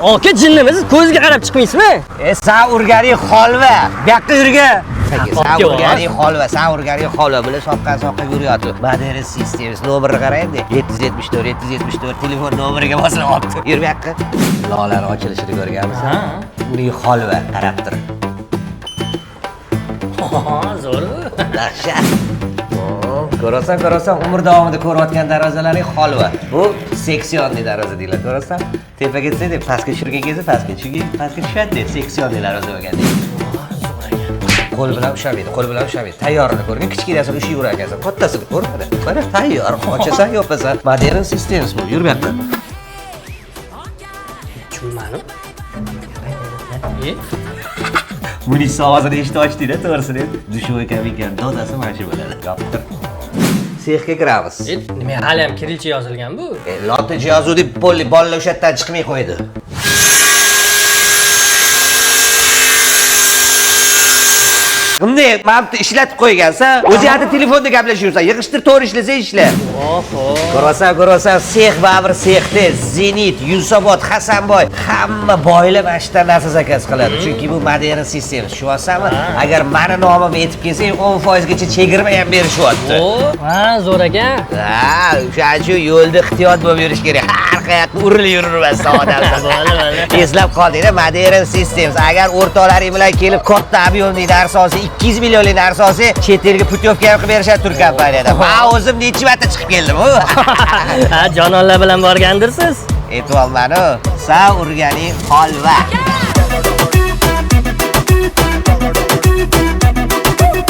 Aka jinnimisiz? Ko'zga qarab chiqmaysizmi? San urganing holva. Bu yoqqa yurga. San Yo'q. urganing holva, san urganing holva. Bular soqqan soqqa yuryapti. Modern Systems nomerini qarang-da. 774 774 telefon nomeriga bosilib olibdi. Yur bu yoqqa. Lolani ochilishini ko'rganmisan? Uning holva qarab tur. Zo'r. Dahshat. Ko'rasan, ko'rasan, umr davomida ko'rayotgan darvozalaring holva. Bu секционный darvoza deyiladi. Ko'rasan? Tepaga ketsa deb pastga tushirgan kelsa pastga tushgan, pastga tushadi deb секционный darvoza bo'lgan deydi. Qo'l bilan ushlamaydi, qo'l bilan ushlamaydi. Tayyorini ko'rgin, kichkinasini ushlayverar ekansan, kattasini ko'r, mana. Mana tayyor, ochasan, yopasan. Modern Systems bu. Yur bu yoqqa. Tushunmadim. Buni ovozini eshitib ochding-da, to'g'risini ayt. Dushovой kabinkani dodasi mana shu bo'ladi. Yoptir. Sexga kiramiz. Nima hali ham kirilcha yozilgan bu? Lotincha yozuv deb polli bolalar o'sha yerdan chiqmay qo'ydi. Bunday mana bu ishlatib qo'ygansan, o'zing hali telefonda gaplashib yursan, yig'ishtir, to'g'ri ishlasa ishla. Oho. Ko'rasan, ko'rasan, sex baribir sexda, Zenit, Yunusobod, Hasanboy, hamma boylar mana shu yerdan narsa zakaz qiladi. Chunki bu modern sistema, tushunyapsanmi? Agar mani nomimni aytib kelsang, 10% gacha chegirma ham berishyapti. Ha, zo'r ekan. Ha, o'shaning uchun yo'lda ehtiyot bo'lib yurish kerak. Har qayoqqa urilib yuravermasdan odamlar. Bo'ldi, bo'ldi. Eslab qoldingda, Modern Systems. Agar o'rtoqlaring bilan kelib katta объемli narsa olsang, 200 millionlik narsa olsang, chet elga putyovka ham qilib berishadi tur kompaniyada. Men o'zim necha marta chiqib keldim u. Ha, jononlar bilan borgandirsiz? Aytyapman-u, san urganing holva.